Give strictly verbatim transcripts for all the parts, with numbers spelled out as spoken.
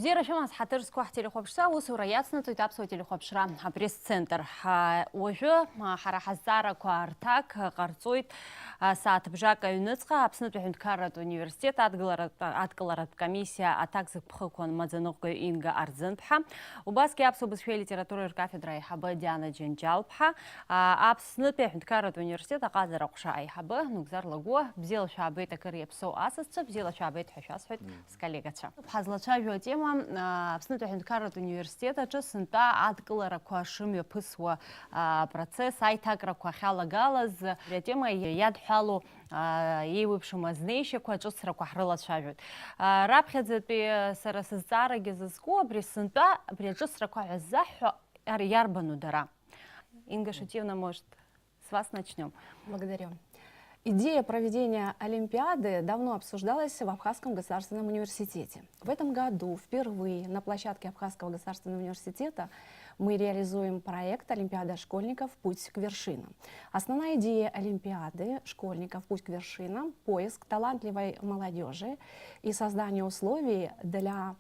Бзиара шәымаз, ҳаҭыр зқәу ҳтелехәаԥшцәа, аусура иацнаҵоит Аԥсуа телехәаԥшра апресс-центр. Ҳа-, уажәы, ма, ҳара ҳазҵаарақәа рҭак ҟарҵоит, а, сааҭ бжак аҩныҵҟа Аԥснытәи аҳәынҭқарратә университет адгыларатә, адкыларатә комиссиа аҭак зыԥхықәан маӡаныҟәгаҩ Инга Арӡынԥҳа, убасгьы аԥсуа бызшәеи алитературеи ркафедра аиҳабы Диана Џьанџьалԥҳа, а, Аԥснытәи аҳәынҭқарратә университет аҟазара аҟәша аиҳабы Нугзар Лагәуа. Бзиала шәаабеит, акыр иаԥсоу асасцәа, бзиала шәаабеит ҳәа шәасҳәоит. Мм. Сколлегацәа. Ҳазлацәажәо атема, а, Аԥснытәи аҳәынҭқарратә университет аҿы сынтәа адкыларақәа шымҩаԥысуа, а, процесс, аиҭакрақәа ахьалагалаз, абри атема иадҳәалоу, а, еиуеиԥшым азнеишьақәа, аҿыцрақәа ҳрылацәажәоит. А, раԥхьаӡатәи сара сызҵаарагьы зызку абри сынтәа, абри аҿыцрақәа ҳәа ззаҳҳәо ар-, иарбану дара? Инга Шутьевна, может, с вас начнём. Благодарю. Идея проведения Олимпиады давно обсуждалась в Абхазском государственном университете. В этом году впервые на площадке Абхазского государственного университета мы реализуем проект «Олимпиада школьников. Путь к вершинам». Основная идея Олимпиады школьников «Путь к вершинам» — поиск талантливой молодёжи и создание условий для,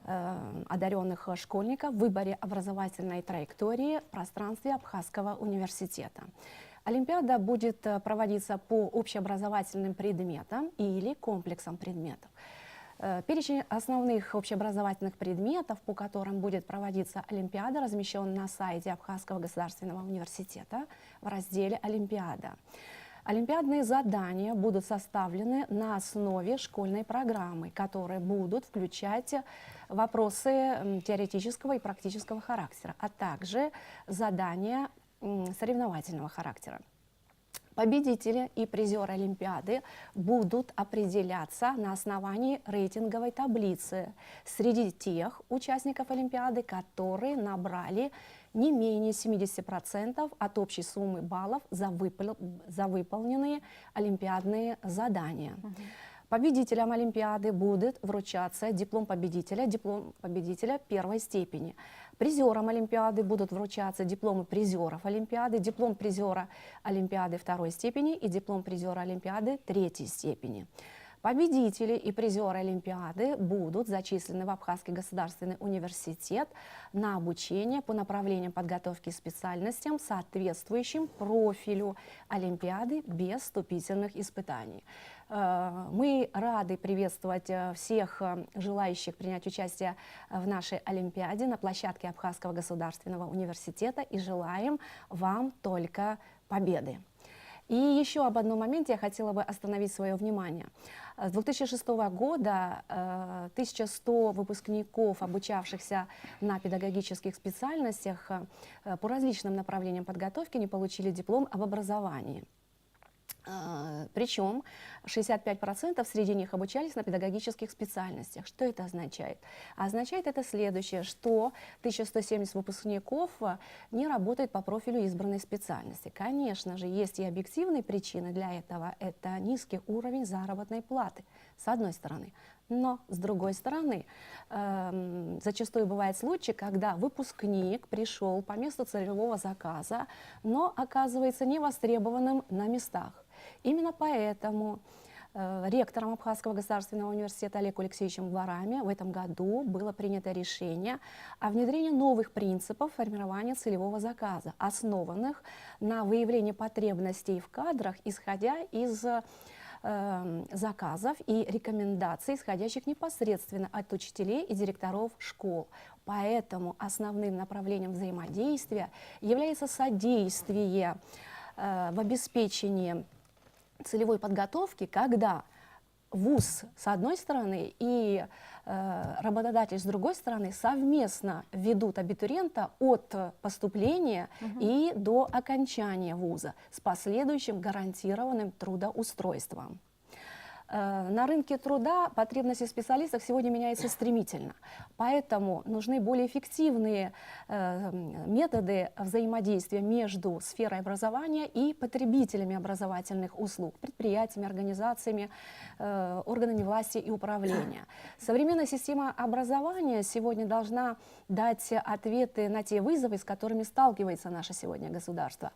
э, одарённых школьников в выборе образовательной траектории в пространстве Абхазского университета. Олимпиада будет, э, проводиться по общеобразовательным предметам или комплексам предметов. Э, перечень основных общеобразовательных предметов, по которым будет проводиться Олимпиада, размещён на сайте Абхазского государственного университета в разделе «Олимпиада». Олимпиадные задания будут составлены на основе школьной программы, которые будут включать вопросы, м, теоретического и практического характера, а также задания, м, соревновательного характера. Победители и призёры Олимпиады будут определяться на основании рейтинговой таблицы среди тех участников Олимпиады, которые набрали не менее семидесяти процентов от общей суммы баллов за выпол-, за выполненные олимпиадные задания. Мгм. Победителям Олимпиады будет вручаться диплом победителя, диплом победителя первой степени. Призёрам Олимпиады будут вручаться дипломы призёров Олимпиады, диплом призёра Олимпиады второй степени и диплом призёра Олимпиады третьей степени. Победители и призёры Олимпиады будут зачислены в Абхазский государственный университет на обучение по направлениям подготовки и специальностям, соответствующим профилю Олимпиады, без вступительных испытаний. Э, мы рады приветствовать, э, всех, э, желающих принять участие в нашей Олимпиаде на площадке Абхазского государственного университета и желаем вам только победы. И ещё об одном моменте я хотела бы остановить своё внимание. Э, с две тысячи шестого года, э, тысяча сто выпускников, обучавшихся на педагогических специальностях, э, по различным направлениям подготовки, не получили диплом об образовании. Э, причём шестьдесят пять процентов среди них обучались на педагогических специальностях. Что это означает? Означает это следующее, что тысяча сто семьдесят выпускников, э, не работают по профилю избранной специальности. Конечно же, есть и объективные причины для этого. Это низкий уровень заработной платы, с одной стороны. Но, с другой стороны, эм, зачастую бывают случаи, когда выпускник пришёл по месту целевого заказа, но оказывается невостребованным на местах. Именно поэтому, э, ректором Абхазского государственного университета Олегом Алексеевичем Барами в этом году было принято решение о внедрении новых принципов формирования целевого заказа, основанных на выявлении потребностей в кадрах, исходя из, эм, заказов и рекомендаций, исходящих непосредственно от учителей и директоров школ. Поэтому основным направлением взаимодействия является содействие, э, в обеспечении целевой подготовки, когда вуз, с одной стороны, и, э, работодатель, с другой стороны, совместно ведут абитуриента от поступления Мгм. и до окончания вуза с последующим гарантированным трудоустройством. Э, на рынке труда потребности в специалистах сегодня меняются стремительно. Поэтому нужны более эффективные, э, м, методы взаимодействия между сферой образования и потребителями образовательных услуг, предприятиями, организациями, э, органами власти и управления. Современная система образования сегодня должна дать ответы на те вызовы, с которыми сталкивается наше сегодня государство.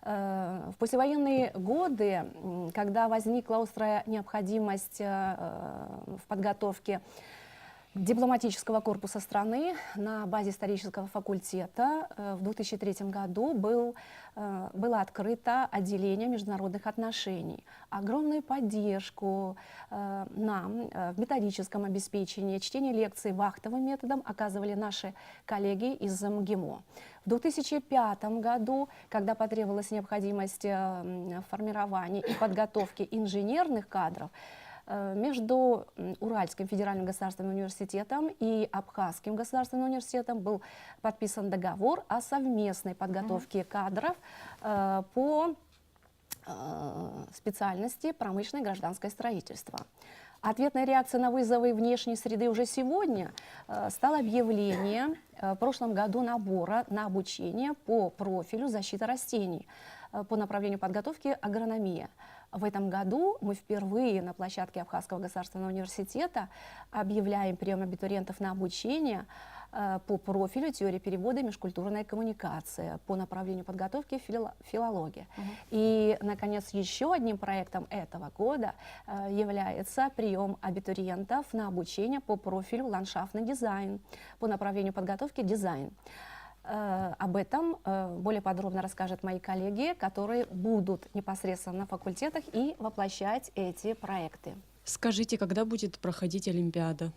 Э, в послевоенные годы, м, когда возникла острая необходимость, э, в подготовке дипломатического корпуса страны на базе исторического факультета э, в две тысячи третьем году был, э, было открыто отделение международных отношений. Огромную поддержку э, нам э, в методическом обеспечении, чтение лекций вахтовым методом оказывали наши коллеги из МГИМО. В две тысячи пятом году, когда потребовалась необходимость э, формирования и подготовки инженерных кадров, э, между Уральским федеральным государственным университетом и Абхазским государственным университетом был подписан договор о совместной подготовке кадров э, по э, специальности промышленное и гражданское строительство. Ответной реакцией на вызовы внешней среды уже сегодня э, стало объявление э, в прошлом году набора на обучение по профилю защита растений э, по направлению подготовки агрономия. В этом году мы впервые на площадке Абхазского государственного университета объявляем прием абитуриентов на обучение э, по профилю теория перевода и межкультурная коммуникация по направлению подготовки фило- филология. И, наконец, еще одним проектом этого года э, является прием абитуриентов на обучение по профилю ландшафтный дизайн по направлению подготовки дизайн. Э, Об этом э, более подробно расскажут мои коллеги, которые будут непосредственно на факультетах и воплощать эти проекты. Скажите, когда будет проходить Олимпиада?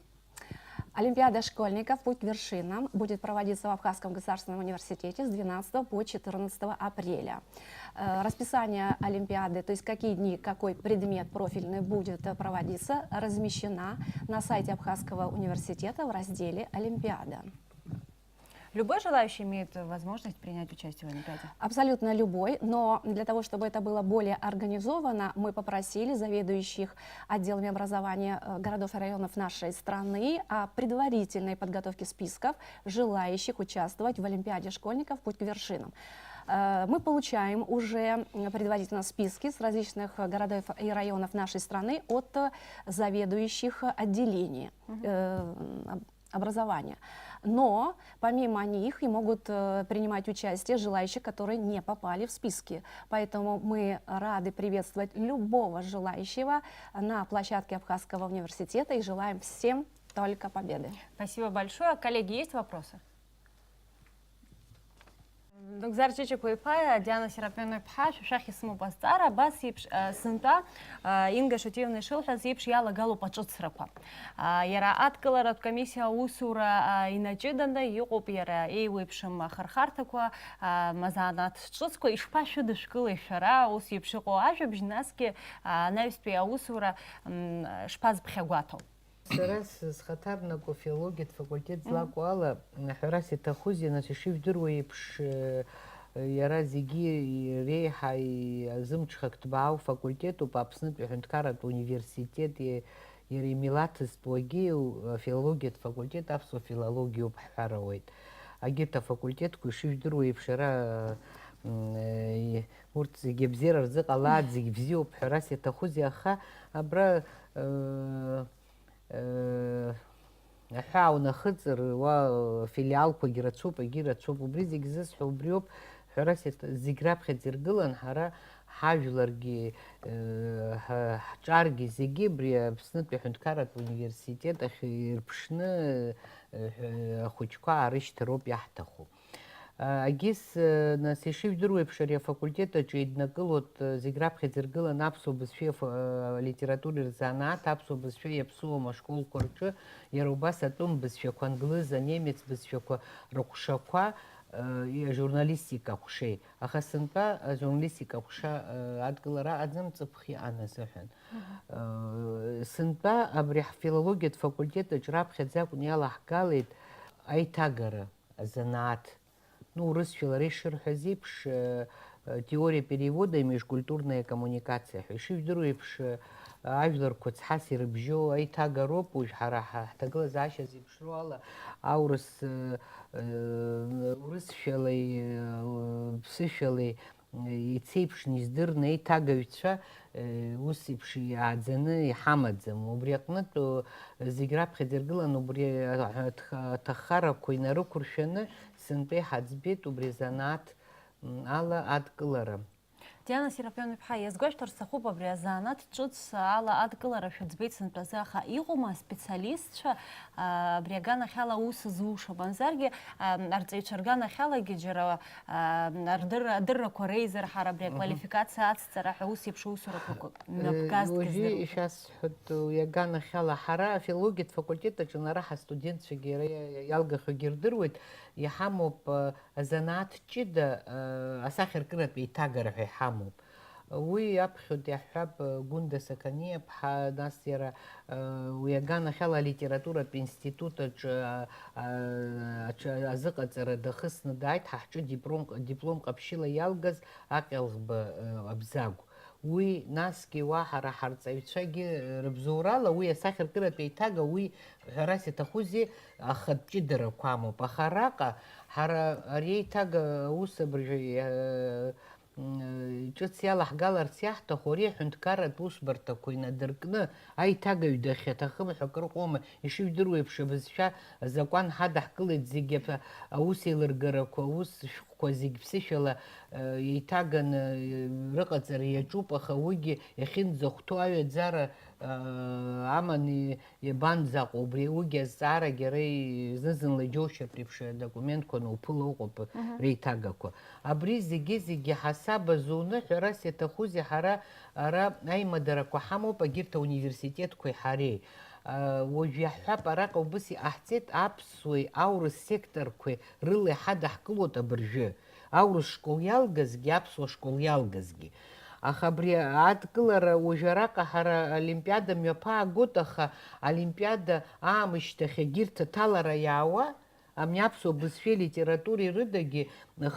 Олимпиада школьников «Путь к вершинам» будет проводиться в Абхазском государственном университете с двенадцатого по четырнадцатое апреля. Э, Расписание Олимпиады, то есть какие дни, какой предмет профильный будет э, проводиться, размещена на сайте Абхазского университета в разделе «Олимпиада». Любой желающий имеет возможность принять участие в Олимпиаде? Абсолютно любой, но для того, чтобы это было более организовано, мы попросили заведующих отделами образования э, городов и районов нашей страны о предварительной подготовке списков желающих участвовать в Олимпиаде школьников «Путь к вершинам». Э, Мы получаем уже м, предварительно списки с различных э, городов и районов нашей страны от э, заведующих отделений э, м, об- образования. Но помимо них и могут э, принимать участие желающие, которые не попали в списки. Поэтому мы рады приветствовать любого желающего на площадке Абхазского университета и желаем всем только победы. Спасибо большое. Коллеги, есть вопросы? Догзар Чичикова-иԥа, Диана Серапиона-иԥҳа, шәа шәахь исымоуп азҵаара, абас еиԥш, э, сынтәа, э, Инга Шотиевна ишылҳәаз еиԥш, иалагалоуп аҿыцрақәа. Э, Иара адкыларатә комиссиа аусура э, инаҷыданы иҟоуп иара еиуеиԥшым ахырхарҭақәа, э, азанааҭ ҿыцқәа. Ишԥашәыдышәкылеи шәара ус еиԥш иҟоу ажәабжь, насгьы э, анаҩстәи аусура м, шԥазыԥхьагәаҭоу? Сара сызхаҭарнакуа филологиатә факультет злакәу ала, ҳәарас иаҭахузеи, нас, ишыжәдыруа еиԥш, э, иара зегьы реиҳа азымҽхак ҭбаау факультетуп, Аԥснытәи аҳәынҭқарратә университет, иа-, иара имилаҭызтәуагьы афилологиатә факультет, аԥсуа филологиоуп ҳҳәар ауеит. Агьырҭ афакультетқәа ишыжәдыруа еиԥш, ара, м, э, урҭ зегьы абзиара рзыҟалааит, зегь бзиоуп, ҳәарас иаҭахузеи, аха абра, э, Аҳәаа унахыҵыр, уа филиалқәагьы рацәоуп, егьи рацәоуп. Убри зегь зысҳәо убриоуп, ҳәарас иаҭ-, зегь раԥхьаӡа иргылан, ҳара ҳажәларгьы, ҳа-, ҳҿаргьы зегьы абри Аԥснытәи аҳәынҭқарратә университет ахь ирԥшны, ахәыҷқәа аарышьҭыр ауп иаҳҭаху. Агьыс, нас, ишыжәдыруеиԥш, ари афакультет аҿы еиднакылоит, зегь раԥхьаӡа иргыланы аԥсуа бызшәеи алитературеи рзанааҭ, аԥсуа бызшәа иаԥсуам ашколқәа рҿы, иара убас атәым бызшәақәа, англыз, анемец бызшәақәа рыҟәшақәа, ажурналистика ҟәшеи. Аха сынтәа ажурналистика ҟәша адкылара аӡам, ҵыԥх иҟан азыҳәан. Сынтәа абри ҳфилологиатә факультет аҿы раԥхьаӡа акәны иалаҳгалеит аиҭагара, азанааҭ. Ну, урысшәала ишырҳәаз еиԥш, э, э, теория перевода и межкультурная коммуникация ҳәа. Ишыжәдыруа еиԥш, э, ажәларқәа цҳас ирыбжьоу аиҭагароуп уажә ҳара ҳа-, ҳҭагылазаашьа зеиԥшроу ала аурыс, э, э, урысшәалеи, э, ԥсышәалеи, э, ицеиԥшны издырны аиҭагаҩцәа ус еиԥш иааӡаны иҳамаӡам. Убри аҟнытә, зегь раԥхьаӡа иргыланы убри аҭахарақәа инарықәыршәаны, сынтәа иҳаӡбеит убри азанааҭ ала адкылара. Диана Серафион-иԥҳа, иазгәашәҭар сҭахуп абри азанааҭ ҿыц ала адкылара шәыӡбеит сынтәазы, аха иҟоума аспециалистцәа, а, абри аганахьала аус зуша? Мамзаргьы, а, арҵаҩцәа рганахьалагьы џьара, а, рдырра, адыррақәа реизырҳара, абри Мгм. аквалификациа ацҵара ҳәа ус еиԥш аусурақәа Э, мҩаԥгазҭгьы уажәы здыруада? Ишәасҳәоит, уи аганахьала ҳара афилологиатә факультет аҿы ара ҳастудентцәагьы иара иа-, иалгахьоугьы рдыруеит, иҳамоуп, э, азанааҭ ҷыда, э, асахьаркыратә еиҭагара ҳәа иҳамоуп. Уи аԥхьоит иаҳҳәап, э, Гәында Сақаниаԥҳа, нас иара, э, уи аганахьала алитературатә институт аҿы, э, э, аҿы азыҟаҵара дахысны дааит, ҳа ҳҿы диплом, диплом ҟаԥшьыла иалгаз Аҟьалӷба, э, Абзагә. Уи насгьы уа ҳара ҳарҵаҩцәагьы, э, рыбзоурала уи асахьаркыратә еиҭага уи, ҳәарас иаҭахузеи, ахатә ҷыдарақәа амоуп. Аха араҟа ҳара ари аиҭага аус абыржәы, э, м, ҿыц иалаҳгаларц иаҳҭаху ари аҳәынҭқарратә усбарҭақәа инадыркны аиҭагаҩ дахьаҭахым ҳәа акыр ыҟоума? Ишыжәдыруа еиԥш, абызшәа азакәан ҳадаҳкылеит, зегьы аф-, аус еилыргарақәа, аус шәҟәқәа зегь ԥсышәала, э, еиҭаганы, э, рыҟаҵара иаҿуп, аха уигьы иахьынӡахәҭоу аҩаӡара, э, аманы иабанӡаҟоу, убри уигьы азҵаарагьы ара и-, зны-зынла иџьоушьартә еиԥш адокументқәа ануԥыло ыҟоуп Мгм. реиҭагақәа. Абри зегьы-зегьы ҳасаба зуны, ҳәарас иаҭахузеи, ҳара ара аимадарақәа ҳамоуп, агьырҭ ауниверситетқәеи ҳареи. А, уажә иаҳҳәап, араҟа убыс иҟаҳҵеит аԥсуеи аурыс секторқәеи рыла иҳадаҳкылоит абыржәы. Аурыс школ иалгазгьы, аԥсуа школ иалгазгьы. Аха абри адкылара уажә араҟа ҳара олимпиада мҩаԥаагоит, аха олимпиада аамышьҭахь егьырҭ аҭалара иаауа, абни аԥсуа бызшәеи литературеи рыдагьы,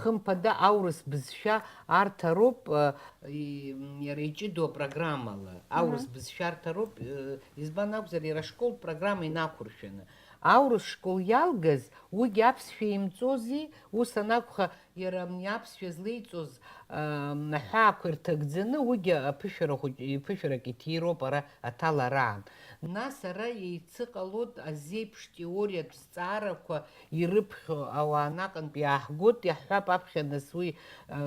хымԥада, аурыс бызшәа арҭароуп, э, и-, иара иҷыдоу апрограммала, аурыс Мгм. бызшәа арҭароуп, э, избан акәзар, иара ашколтә программа инақәыршәаны. Аурыс школ иалгаз, уигьы аԥсшәа имҵози, ус анакәха, иара абни аԥсшәа злеиҵоз, ам, аҳәаақәа ирҭагӡаны, уигьы аԥышәара хәыҷ-, ԥышәарак иҭироуп ара аҭалараан. Нас ара еицыҟалоит азеиԥш теориатә зҵаарақәа ирыԥхьо ауаа наҟынтә иааҳгоит, иаҳҳәап аԥхьа нас уи, э,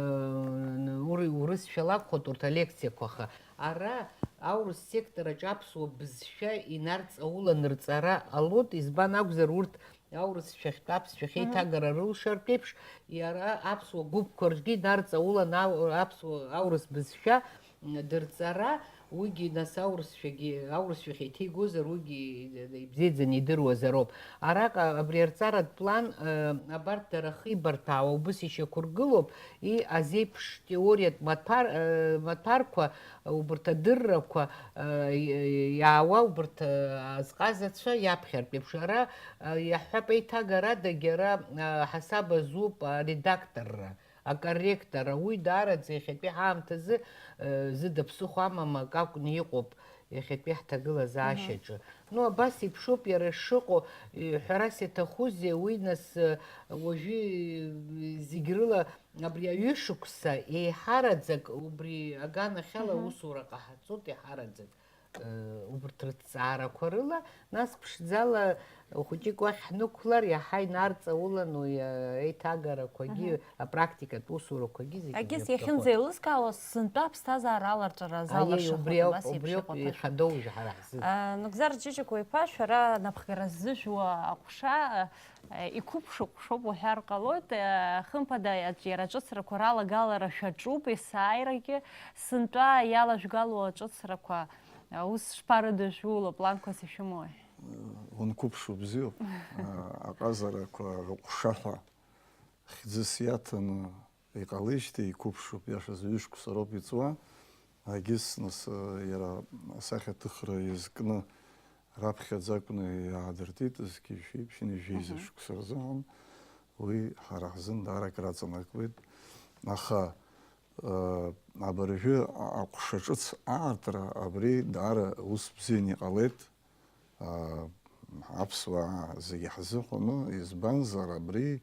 ури-, урысшәала акәхоит урҭ алекциақәа, аха ара аурыс сектор аҿы аԥсуа бызшәа инарҵаулан рҵара ҟалоит, избан акәзар, урҭ аурысшәахьтә аԥсшәахь Мгм. еиҭагара рылшартә еиԥш, иара аԥсуа гәыԥқәа рҿгьы инарҵаулан ау-, аԥсуа, аурыс бызшәа, м, дырҵара, уигьы нас аурысшәагьы, аурысшәахь еиҭеигозар, уигьы ибзиаӡаны идыруазароуп. Араҟа абри арҵаратә план, э, абарҭ дара ахибарҭәаауа убыс ишьақәыргылоуп, и азеиԥш теориатә маҭәар-, э, маҭәарқәа, убарҭ адыррақәа, э, иаауа убарҭ, э, азҟазацәа иаԥхьартә еиԥш. Ара, э, иаҳҳәап, еиҭагарадагь ара, э, ҳасаб азуп аредакторра, акорректор, уи даараӡа иахьатәи ҳаамҭазы, э, зыда ԥсыхәа амам акы акәны иҟоуп иахьатәи ҳҭагылазаашьаҿы. Мгм. Ну, абас еиԥшуп иара шыҟоу, э, ҳәарас иаҭахузеи, уи нас, э, уажәы, э, зегь рыла абри аҩышықәса еиҳараӡак убри аганахьала Мгм. аусура ҟаҳҵоит, еиҳараӡак, э, убарҭ рыҭҵаарақәа рыла, нас ԥшӡала хәыҷык уахь ҳнықәлар, иаҳа инарҵаулан уи, э, аиҭагарақәагьы, Мгм. апрактикатә усурақәагьы зегьы Агьыс мҩаԥгахоит. Иахьынӡеилыскаауа, сынтәа аԥсҭазаара аларҵәара Аиеи, залашахоит, убри ауп, абас еиԥш убри ауп иҟоуп ҳәа. Ихадоу, ҳара ҳзы. А, Нугзар Ҷыҷыкәа-иԥа, шәара напхгара ззыжәуа аҟәша, а, иқәыԥшу ҟәшоуп уҳәар ҟалоит. А, хымԥада, иаҿ-, иара аҿыцрақәа ралагалара шәаҿуп есааирагьы. Сынтәа иалажәгало аҿыцрақәа, а, ус шԥарыдыжәуло, планқәас ишәымои? Унқәыԥшу бзиоуп. А, аҟазарақәа рыҟәша ҳәа хьӡыс иаҭаны иҟалеижьҭеи иқәыԥшуп, иашаз ҩышықәса роуп иҵуа. Агьыс нас, э, иара асахьаҭыхра иазкны раԥхьаӡа акәны иаадыртит, зқьи жәшәи ԥшьынҩажәи Мгм. шықәса рзыҳәан. Уи ҳара ҳзын даара акраҵанакуеит. Аха, э, абыржәы а-, аҟәша ҿыц аартра абри даара ус бзианы иҟалеит. А, аԥсуаа зегьы ҳзыҳәаны, избанзар, абри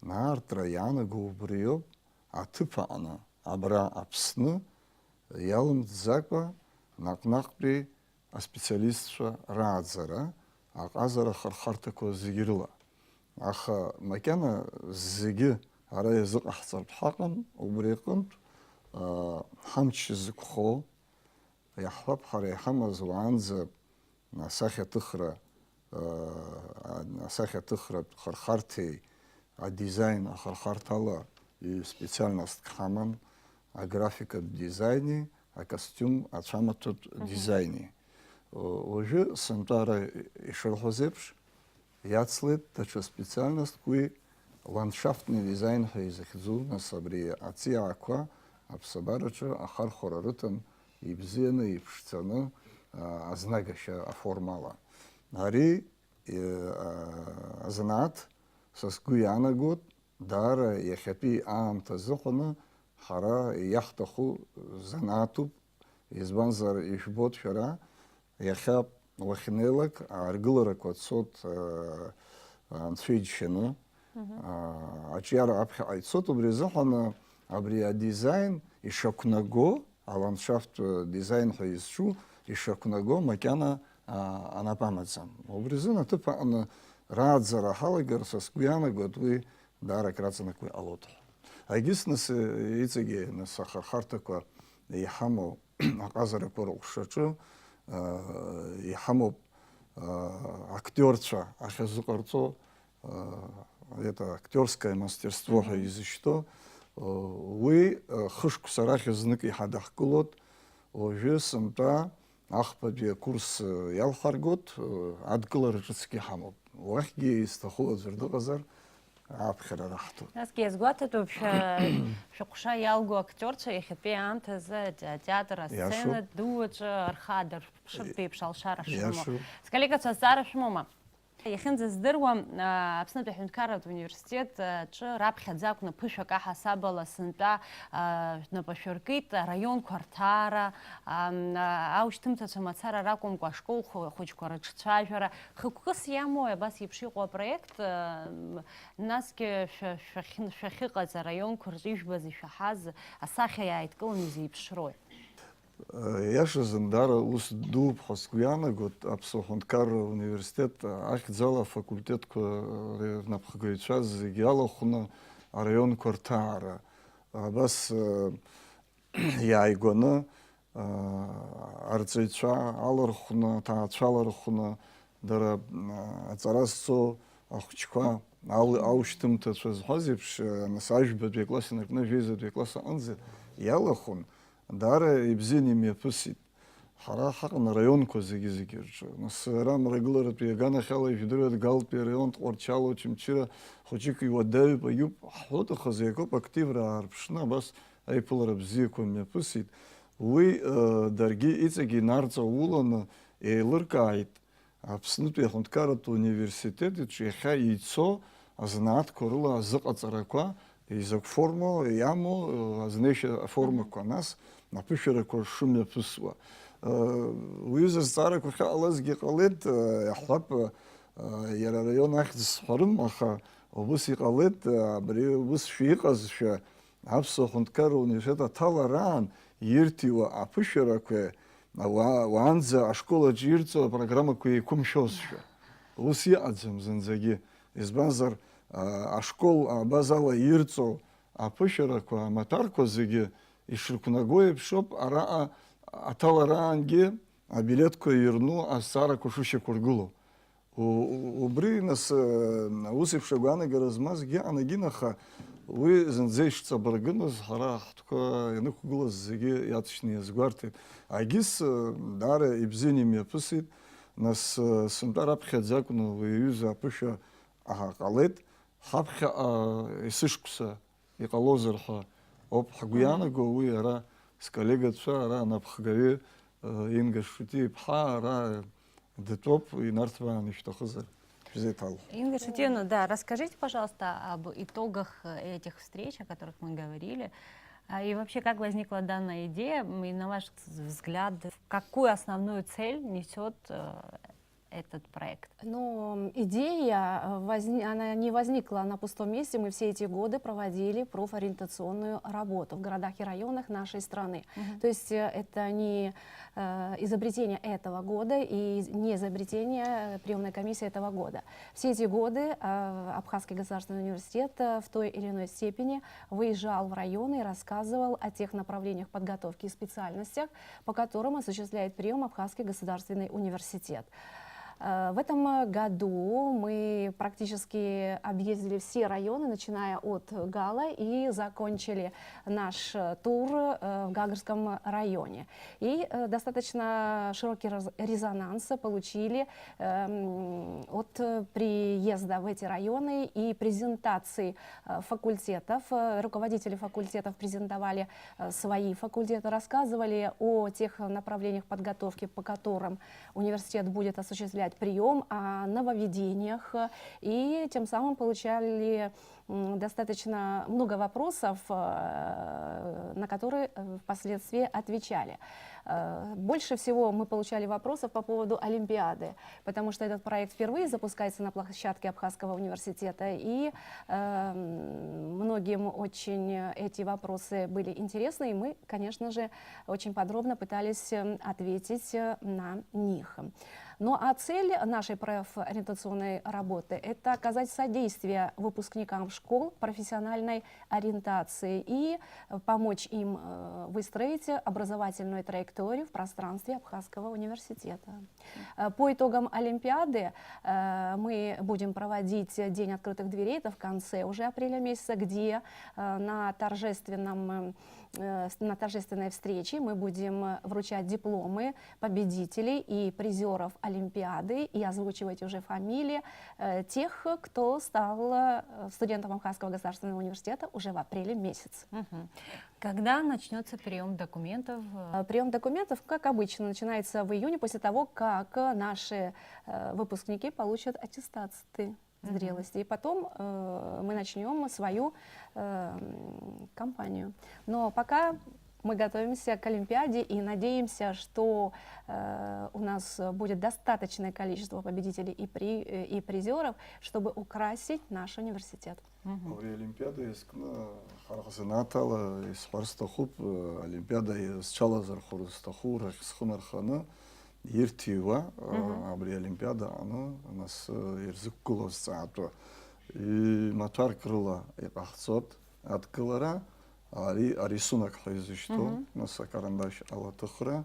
аартра иаанаго убриоуп, аҭыԥ аҟны, абра Аԥсны, иалымҵӡакәа наҟ-наҟтәи аспециалистцәа рааӡара, аҟазара ахырхарҭақәа зегьы рыла. Аха макьана зегьы ара иазыҟаҳҵартә ҳаҟан, убри аҟынтә Ҳамч зықәхо, иаҳҳәап, ҳара иҳамаз уаанӡа асахьаҭыхра, асахьаҭыхратә хырхарҭеи адизаин ахырхарҭала ҩ-специальностк ҳаман, аграфикатә дизаини акостиум ацәамаҭәатә дизаини. Уажәы сынтәа ара ишырҳәоз еиԥш, иацлеит даҽа специальностк, уи ландшафтный дизайн ҳәа изыхьӡу, нас абри аҵиаақәа аԥсабараҿы ахархәара рыҭан, ибзианы, иԥшӡаны, а, азнагашьа аформала. Ари, е, а, азанааҭ са сгәы иаанагоит, даара иахьатәи аамҭа азыҳәаны ҳара иаҳҭаху занааҭуп, избанзар, ижәбоит шәара, иахьа уахьнеилак ааргыларақәа цот, а, анцәа иџьшьаны, а, аҿиара аԥхьаҟа ицот, убри азыҳәан абри адизаин ишақәнаго, аландшафттә дизаин ҳәа изҿу ишақәнаго макьана, а, анап амаӡам. Убри азын аҭыԥ аҟны рааӡара ҳалагар, са сгәы иаанагоит, уи даара акраҵанакуа иҟалоит ҳәа. Егьыс нас, э, иҵегьы нас ахырхарҭақәа иҳамоу аҟазарақәа рыҟәшаҿы, э, иҳамоуп, э, актиорцәа ахьазыҟарҵо, э, это актиорское мастерство ҳәа изышьҭоу, э, уи, э, хышықәса рахь знык иҳадаҳкылоит, уажәы сынтәа Ахԥатәи акурс, э, иалҳаргоит, э, адкылара ҿыцгьы ҳамоуп. Уахьгьы изҭаху аӡәыр дыҟазар, аԥхьара раҳҭоит. Насгьы иазгәаҭатәуп, шәа-, шәыҟәша иалго актиорцәа иахьатәи аамҭазы ате-, атеатр асцена Иашоуп. Ду аҿы рхы аадырԥшыртә еиԥш алшара шрымоу. Иашоуп. Сколлегацәа, азҵаара шәымоума? Иахьынӡаздыруа, а, Аԥснытәи аҳәынҭқарратә университет, а, аҿы раԥхьаӡа акәны ԥышәак аҳасабала сынтәа, а, шәнапы шәыркит, араионқәа рҭаара, а, м, а, аушьҭымҭацәа мацара ракәымкәа, ашкол хәы-, хәыҷқәа рыҿцәажәара. Хықәкыс иамои абас еиԥш иҟоу апроект, а, м, насгьы шәа-, шәахьын-, шәахьыҟаз араионқәа рҿы ижәбаз, ишәаҳаз асахьа иааидкыланы изеиԥшрои? Иашазын, даара ус дууп ҳәа сгәы иаанагоит, Аԥсуа ҳәынҭқарра университет ахьӡала афакультетқәа рнапхгаҩцәа зегьы иалахәны араионқәа рҭаара. Абас, э, иааигәаны, э, арҵаҩцәа алархәны, аҭаацәа алархәны, дара, э, аҵара зҵо ахәыҷқәа ал-, аушьҭымҭацәа зҳәаз еиԥш, э, нас, ажәбатәи акласс инаркны ажәеизатәи акласс аҟынӡа иалахәын, даара ибзианы имҩаԥысит. Ҳара ҳаҟан араионқәа зегьы-зегьы рҿы. Нас ара Мрагыларатәи аганахьала ижәдыруеит, Галтәи араион, Тҟәарчал, Очамчыра хәыҷык иуадаҩуп, аиуп, ҳҳәоит, аха зегь акоуп, активра аарԥшны абас аиԥылара бзиақәа мҩаԥысит. Уи, э, даргьы иҵегь инарҵауланы еилыркааит Аԥснытәи аҳәынҭқарратә университет иҿы иахьа ицо азанааҭқәа рыла азыҟаҵарақәа, изакә форма иамоу, э, азнеишьа аформақәа, нас аԥышәарақәа шымҩаԥысуа. Э, уҩыза азҵаарақәа ахьыҟалазгьы ҟалеит, э, иаҳҳәап, э, иара араион ахьӡ сҳәарым, аха убыс иҟалеит, э, абри убысшәа иҟазшәа, Аԥсуа ҳәынҭқарра университет аҭалараан ирҭиуа аԥышәарақәеи ауаа уаанӡа ашкол аҿы ирҵо апрограммақәа еиқәымшәозшәа. Ус иҟаӡам зынӡагьы. Избанзар, а, ашкол абазала ирҵо аԥышәарақәа, амаҭәарқәа зегьы ишрықәнаго еиԥшоуп араҟа аҭалараангьы абилеҭқәа ирну азҵаарақәа шышьақәыргылоу. У-, у-, убри, нас, э, ус еиԥш агәаанагара змазгьы ыҟан егьин, аха уи зынӡа ишҵабыргымыз ҳара ҳтәқәа ианықәгылаз зегьы иаҵшьны иазгәарҭеит. Агьыс, э, даара ибзианы имҩаԥысит, нас, э, сынтәа раԥхьаӡа акәны уи аҩыза аԥышәа ҟалеит, ҳаԥхьаҟа есышықәса иҟалозар ҳәа ауп ҳгәы Мгм. иаанаго, уи ара сколлегацәа, ара анапхгаҩы, э, Инга Шутиа-иԥҳа, ара дтәоуп, инарҭбааны ишәҭахызар, шәзеиҭалҳәа. Инга Шутиевна, да, расскажите, пожалуйста, об итогах, э, этих встреч, о которых мы говорили. А, и вообще, как возникла данная идея, м, и на ваш взгляд, какую основную цель несёт, э, этот проект? Но идея, э, возни- она не возникла на пустом месте. Мы все эти годы проводили профориентационную работу в городах и районах нашей страны. То есть э, это не э, изобретение этого года и не изобретение приемной комиссии этого года. Все эти годы э, Абхазский государственный университет э, в той или иной степени выезжал в районы и рассказывал о тех направлениях подготовки и специальностях, по которым осуществляет прием Абхазский государственный университет. Э, В этом году мы практически объездили все районы, начиная от Гала, и закончили наш э, тур э, в Гагарском районе. И э, достаточно широкий раз- резонанс получили эм, от приезда в эти районы и презентации э, факультетов. Э, Руководители факультетов презентовали э, свои факультеты, рассказывали о тех направлениях подготовки, по которым университет будет осуществлять прием, о нововведениях, э, и тем самым получали м, достаточно много вопросов, э, на которые э, впоследствии отвечали. Э, Больше всего мы получали вопросов по поводу Олимпиады, потому что этот проект впервые запускается на площадке Абхазского университета, и э, м, многим очень эти вопросы были интересны, и мы, конечно же, очень подробно пытались э, ответить э, на них. Ну а цель нашей профориентационной работы — это оказать содействие выпускникам школ профессиональной ориентации и э, помочь им э, выстроить образовательную траекторию в пространстве Абхазского университета. Э, По итогам Олимпиады э, мы будем проводить День открытых дверей, это в конце уже апреля месяца, где э, на торжественном э, с- на торжественной встрече мы будем э, вручать дипломы победителей и призеров Олимпиады и озвучивать уже фамилии э, тех, кто стал э, студентом Абхазского государственного университета уже в апреле месяце. Мгм. Когда начнется прием документов? Э, Прием документов, как обычно, начинается в июне после того, как э, наши э, выпускники получат аттестаты Мгм. зрелости. И потом э, мы начнем свою э, м, кампанию. Но пока мы готовимся к Олимпиаде и надеемся, что э, у нас будет достаточное количество победителей и, при, э, и призеров, чтобы украсить наш университет. Мгм. Абри Олимпиада иазкны ҳара ҳзанааҭ ала исҳәар сҭахуп, э, Олимпиада зҽалазырхәыр зҭаху рахь схы нарханы ирҭиуа, э, Мгм. абри Олимпиада аҟны нас э, ирзықәгылоу азҵаатәы. Имаҭәарк рыла иҟаҳҵоит адкылара, ари арисунок ҳәа изышьҭоу, Мгм. нас акарандашь алаҭыхра,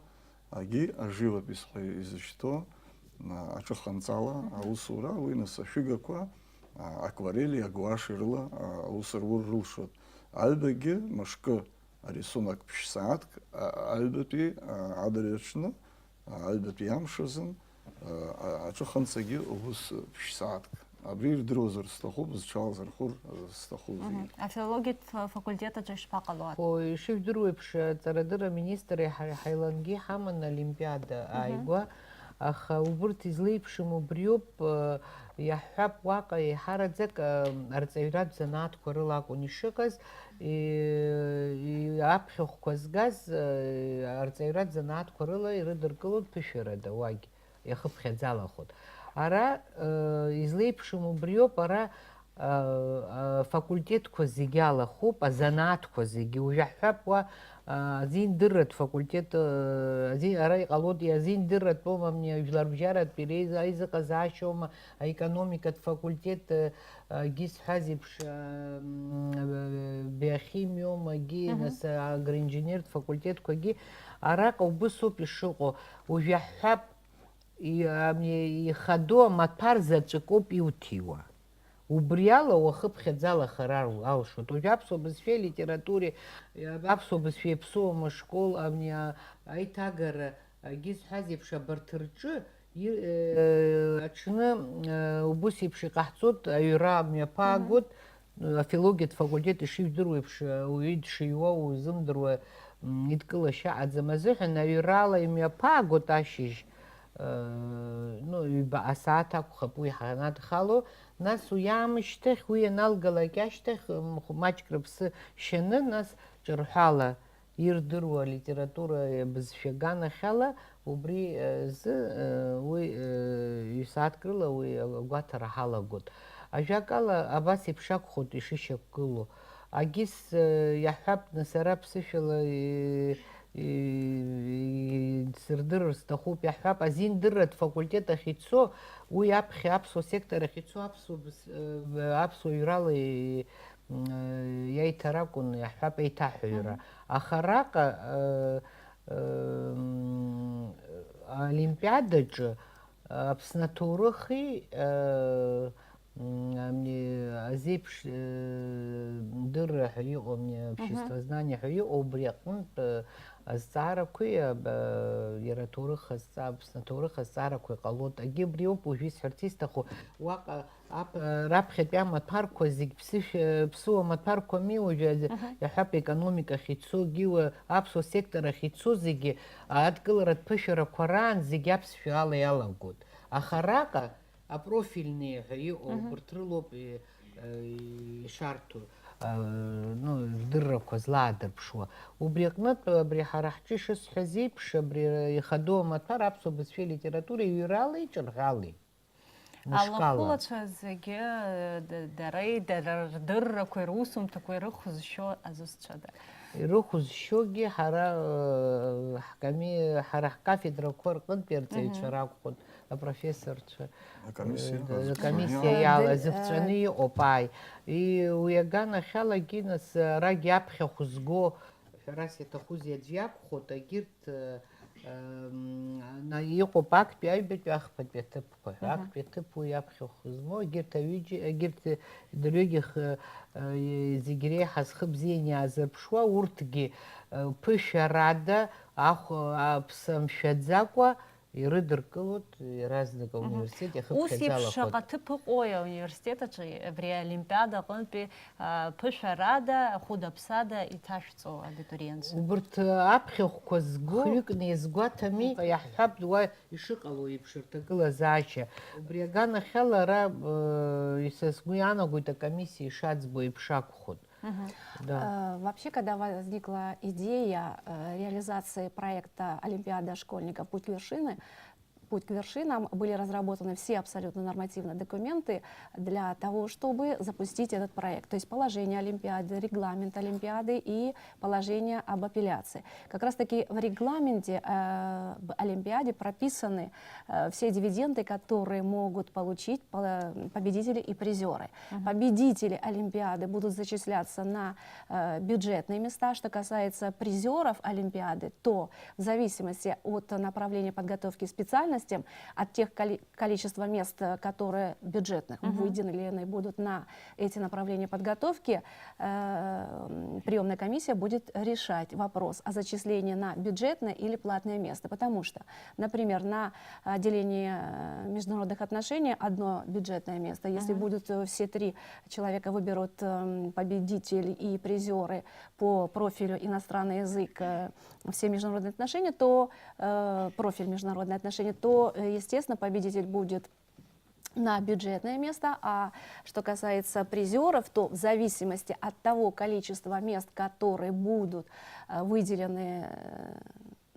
агьи аживопись ҳәа изышьҭоу, а, аҿыханҵала аусура, уи нас ашәыгақәа, а, акварели, агуаши рыла а, аус рур рылшоит. Аҩбагьы мышкы арисунок ԥшь-сааҭк, а, аҩбатәи а, адырҩаҽны, а, аҩбатәи амш азын, а, а, аҿыханҵагьы убыс ԥшь-сааҭк. Абри ирдыруазар сҭахуп, зҽалазырхәыр зҭаху зегьы. Афилологиатә фа- факультет аҿы ишԥаҟало? Ишыжәдыруеиԥш, аҵарадырра аминистрреи ҳареи ҳаилангьы иҳаман олимпиада ааигәа, аха убырҭ излеиԥшым убриоуп, э, иаҳҳәап, уаҟа еиҳараӡак э, арҵаҩратә занааҭқәа рыла акәын ишыҟаз, и- и- аԥхьахәқәа згаз э, арҵаҩратә занааҭқәа рыла ирыдыркылон ԥышәарада уагь. Иахыԥхьаӡалахоит. Ара э, излеиԥшым убриоуп, ара э, афакультетқәа зегьы алахуп, азанааҭқәа зегьы. Уажә аҳҳәап, уа э, азиндырратә факультет, э, ази- ара иҟалоит, иазиндырратәоума, амни ажәларбжьаратәи реиза-, аизыҟазаашьоума, аекономикатә факультет, э, агьи сҳәаз еиԥш, э, м, э, биохимиоума, агьи, Мгм. нас, агроинженертә факультетқәагьы. Араҟа убысоуп ишыҟоу. Уажә аҳҳәап, и- ами, ихадоу амаҭәар заҵәыкоуп иуҭиуа. Убри ала уахыԥхьаӡалахар ал- алшоит. Уажә аԥсуа бызшәеи алитературеи, аԥсуа бызшәеи аԥсуа школ, ами, а- аиҭагара, агьи зҳәаз еиԥш, абарҭ рҿы и- э, аҽны э, убыс еиԥш иҟаҳҵоит, аҩра мҩаԥаагоит, афилологиатә факультет ишыжәдыруа еиԥш, ауаҩы дшыҩуа узымдыруа, м, идкылашьа аӡам азыҳәан, аҩрала имҩаԥаагоит ашьыжь, э, ну, ҩба асааҭ акәхап уи ҳанадхало, нас уи аамышьҭахь, уи аналгалак ашьҭахь, м, хә- маҷк рыԥсы шьаны, нас ҿырҳәала ирдыруа алитература бызшәа аганахьала Убри азы уи ҩ-сааҭк рыла уи агәаҭара ҳалагоит. Ажәакала, абас еиԥш акәхоит ишышьақәгылоу. Агьыс иаҳҳәап, нас, ара ԥсышәала исырдырыр сҭахуп, иаҳҳәап, азиндырратә факультет ахь ицо, уи аԥхьа аԥсуа сектор ахь ицо аԥсуа быз-, аԥсуа ҩрала иаиҭар акәын, иаҳҳәап, еиҭаҳәаҩра. Аха араҟа Олимпиадаҿы Аԥсны аҭоурыхи, м, ами, азеиԥш, э, дырра ҳәа иҟоу, ами, обществознание ҳәа иҟоу, убри аҟнытә, э, азҵаарақәеи, аб-, э, иара аҭоурых азҵаа-, Аԥсны аҭоурых азҵаарақәа иҟалоит. Егьи убри ауп уажәы исҳәарц исҭаху. Уаҟа ап-, э, раԥхьатәи амаҭәарқәа зегь ԥсышәа-, ԥсыуа маҭәарқәами уажәы, иаҳҳәап, економика ахь ицогьы, уа-, аԥсуа сектор ахь ицо зегьы адкыларатә ԥышәарақәа раан зегь аԥсшәа ала иалагоит. Аха араҟа апрофильные ҳәа иҟоу, мгм, убарҭ рылоуп, э, э, ишарҭо, э, ну, рдыррақәа злаадырԥшуа. Убри аҟнытә, абри ҳара ҳҿы ишысҳәаз еиԥш, абри ихадоу амаҭәар аԥсуа бызшәеи литературеи ҩралеи ҿырҳәалеи. Мышкала. Алахәылацәа зегьы, э, д-, дареи, дара рдыррақәеи русумҭақәеи рыхәызшьо азусҭцәада? Ирыхәызшьогьы ҳара, э, ҳкоми-, ҳара ҳкафедрақәа рҟынтәи арҵаҩцәа, мгм, ракәхоит, апрофессорцәа. Акомиссиа, э, акомиссиа иала, э, зыхҵәаны, э, иҟоуп, ааи. И-, уи аганахьалагьы, нас, арагьы аԥхьахә зго, ҳәарас иаҭахузеи аӡә иакәхоит, агьырҭ, э, м, на-, иҟоуп актәи, аҩбатәи, ахԥатәи аҭыԥқәа ҳәа. Мгм. Актәи аҭыԥ уи аԥхьахә змоу, агьырҭ аҩыџьа, агьырҭ дырҩегьых, э, э, зегь реиҳа зхы бзианы иаазырԥшуа, урҭгьы, э, ԥышәарада, ахә-, аԥсы мшәаӡакәа, ирыдыркылоит иаразнак, мгм, ауниверситет иахыԥхьаӡалахоит. Ус еиԥш шаҟа ҭыԥ ыҟои ауниверситет аҿы абри аолимпиада аҟынтәи, а, ԥышәарада, хәыда-ԥсада иҭашәҵо абитуриентцәа? Убырҭ аԥхьахәқәа зго хҩыкны иазгәаҭами, иаҳҳәап, уа ишыҟало еиԥш рҭагылазаашьа. Убри аганахьала ара, э, са сгәы иаанагоит, акомиссиа ишаӡбо еиԥш акәхоит. Мгм. Да. Э, вообще, когда возникла идея, э, реализации проекта «Олимпиада школьников. Путь к вершины», «Путь к вершинам», были разработаны все абсолютно нормативные документы для того, чтобы запустить этот проект. То есть положение Олимпиады, регламент Олимпиады и положение об апелляции. Как раз-таки в регламенте, э, об Олимпиаде прописаны, э, все дивиденды, которые могут получить пол-, победители и призеры. Мгм. Победители Олимпиады будут зачисляться на, э, бюджетные места. Что касается призеров Олимпиады, то в зависимости от направления подготовки специальностям, от тех коли-, количества мест, э, которые бюджетных, мгм, выделены будут на эти направления подготовки, э, м, приёмная комиссия будет решать вопрос о зачислении на бюджетное или платное место. Потому что, например, на отделение, э, международных отношений одно бюджетное место. Если, мгм, будут, э, все три человека выберут, эм, победитель и призёры по профилю иностранный язык, э, все международные отношения, то, э, профиль международные отношения, то, э, естественно, победитель будет на бюджетное место, а что касается призёров, то в зависимости от того количества мест, которые будут, э, выделены, э,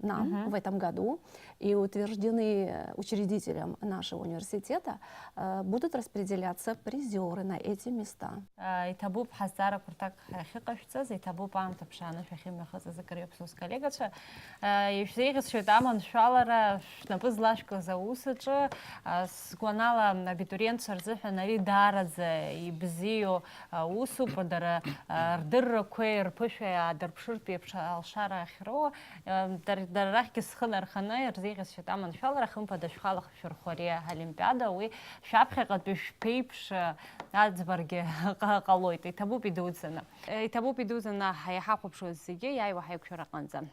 нам, мгм, в этом году и утверждены учредителем нашего университета, э, будут распределяться призёры на эти места. Э, иҭабуп ҳазҵаарақәа рҭак ахьыҟашәҵаз, иҭабуп аамҭа ԥшааны шәахьымҩахыҵыз акыр иаԥсоу сколлегацәа. Э, ишәзеиӷьасшьоит аманшәалара шәнапы злашәкыз аус аҿы. Э, сгәанала, абитуриентцәа рзыҳәан ари даараӡа ибзиоу, э, усуп, дара, э, рдыррақәеи рԥышәеи аадырԥшыртә еиԥш алшара ахьроуа. Э, дара, дара рахьгьы схы нарханы ирзеиӷьасшьоит аманшәалара, хымԥада шәхала шәырхәари аолимпиада, уи шәаԥхьаҟатәи шәԥеиԥш, э, аӡбаргьы ҟа-, ҟалоит. Иҭабуп идуӡӡаны. Э, иҭабуп идуӡӡаны ҳа-, иҳахәаԥшуаз зегьы иааиуа ҳаиқәшәара аҟынӡа.